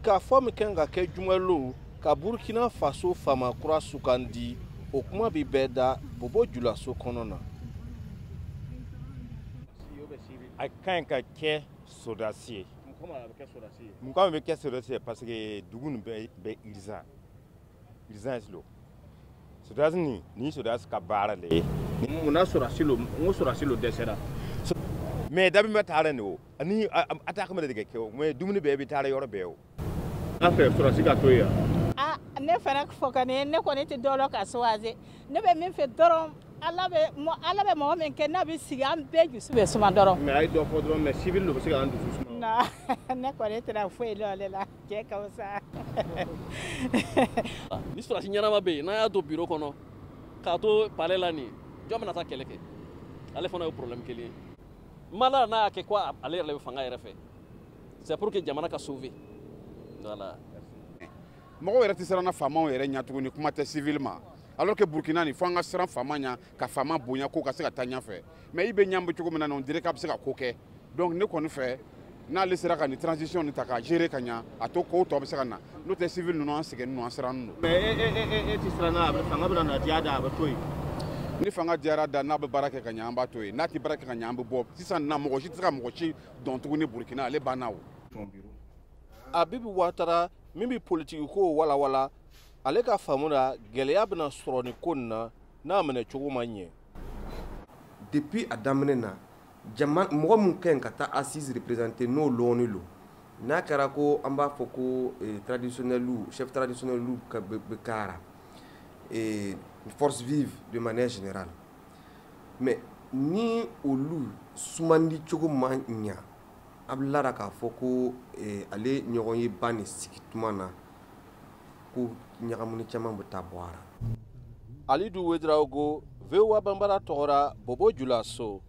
Sigikafɔ min kan ka kɛ jumalon ka Burkina Faso faama kura sugandi, o kuma bɛ bɛɛ da Bobo Julaso kɔnɔ na. A ka ɲi ka kɛ sɔrɔdasi ye. Mun kama bɛ kɛ sɔrɔdasi ye? Parce que dugu nin bɛɛ bɛ urgence lo. Sɔrɔdasi nin, ni sɔrɔdasi ka baara le ye. Munna sɔrɔdasi lo? N ko sɔrɔdasi lo dɛsɛra. Mais dabi ma taara nin o ani attaque ma de kɛ o, mais dumuni bɛɛ bɛ taara yɔrɔ bɛɛ o. An fɛ sɔrɔdasi ka to yen. Ah, ne fana fɔ kɔni, ne kɔni tɛ dɔ lɔ ka choisir. Ne bɛ min fɛ dɔrɔn, Ala bɛ mɔgɔ min kɛ n'a bɛ sigi, an bɛɛ dusu bɛ suma dɔrɔn. Mais a ye dɔ fɔ dɔrɔn, mais civil lo bɛ se k'an dusu suma. Non, ne kɔni tɛna foyi lɔn ale la, cɛ ka fisa. Ni sɔrɔdasi ɲɛnama bɛ yen, n'a y'a don bureau kɔnɔ k'a to palais la nin, jɔn bɛna taa kɛlɛ kɛ? Ale fana ye problème kelen ye. Mala n'a y'a kɛ ko ale yɛrɛ bɛ fanga yɛrɛ fɛ, c'est pour que jamana ka sauver, voilà. Mɔgɔw yɛrɛ tɛ siran na faamaw yɛrɛ ɲɛ tuguni, kuma tɛ civil ma. Alors que Burkina nin, fo an ka siran faama ɲɛ, ka faama bonya, ko ka se ka taa ɲɛfɛ. Mais i bɛ ɲɛ bɛ cogo min na, on dirait k'a bɛ se ka ko kɛ. Donc ne kɔni fɛ, n'ale sera ka nin transition nin ta ka gérer ka ɲɛ, a to kow tɔ bɛ se ka na. N'o tɛ, civil ninnu, an sɛgɛnnen don, an sirannen don. Mais e tɛ siran n'a bɛ fanga bɛna na diya da, a bɛ to yen? Ni fanga diyara da, n'a bɛ baara kɛ ka ɲɛ, an b'a to yen. N'a tɛ baara kɛ ka ɲɛ, an bɛ bɔ. Sisan na, mɔgɔ si tɛ se ka mɔgɔ si dɔn tuguni Burkina, ale banna o. Abibu Watara min bɛ politiki ko walawala, ale ka faamu la, gɛlɛya bɛna sɔrɔ nin ko nin na n'a minɛ cogo ma ɲɛ. Depuis a daminɛ na, jama mɔgɔ mun ka ɲi ka taa assise représenter, n'o lɔɔni lo, n'a kɛra ko an b'a fɔ ko traditionnel, chef traditionnel ka bɛ kara, force vive de manière générale, mais ni olu sumandi cogo ma ɲa, a bɛ lara k'a fɔ ko ale ɲɔgɔn ye ba nin sigi tuma na ko ɲagamuni caman bɛ taa bɔ a ra. Alidu Wedraogo, VOA Banbara tɔgɔra, Bobo Julaso.